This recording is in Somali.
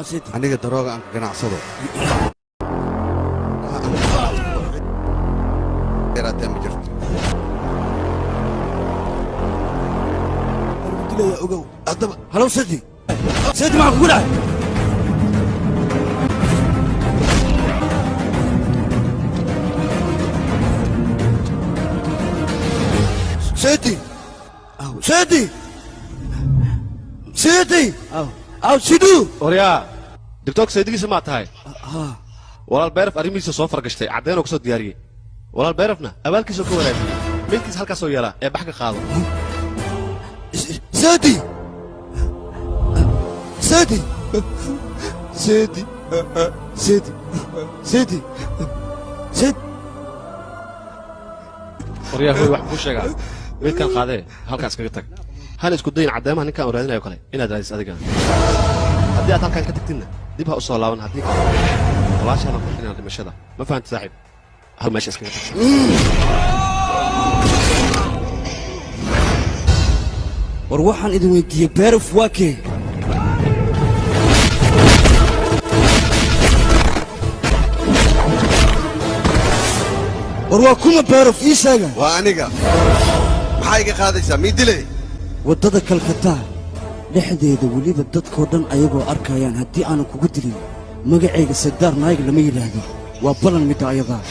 Sidi. Aniga darooga aan ka ganacsado yaraatee ma jirto. Dilaya, ogow haddaba. Halow Sidi, Sidi, maxaa kugu dhacay? Sidi, aw Sidi, Sidi, aw aw Sidu. Waryaa, doctorka saydigiisa maa tahay? Walaal Beeraf arrimihiisa soo fargashtay, caddeenoo kasoo diyaariyey. Walaal Beerafna abaalkiisoo ka waraabiyey, meydkiisa halkaasoo yeelaa ee bax ka qaado. Sidi, Sidi, Sidi, Sidi, Sidi, Sidi. Waryaa hooy, waxaan kuu sheegaa, meydkan qaadee halkaas kaga tag. Hana isku dayin caddeemaha ninkaan u raadinayo kale inaad raadis adigana. Haddii aad halkaan ka tagtidna, dib ha u soo laaban. Haddii kale walaashaadan qurxinaa dhimashada. Ma fahamti saaxiib? Hal meesha iskaga tag. War waxaan idin weydiiyey, Beeraf waa kee? War waa kuma Beeraf? Ii sheega. Waa aniga. Maxaa iga qaadaysaa? Mii dilay? Waddada Kalkataa dhexdeeda, weliba dadkoo dhan ayagoo arkayaan, haddii aanan kugu dilin magacayga Sadaar Naayig lama yidhaahdo. Waa ballan midda ayadaa.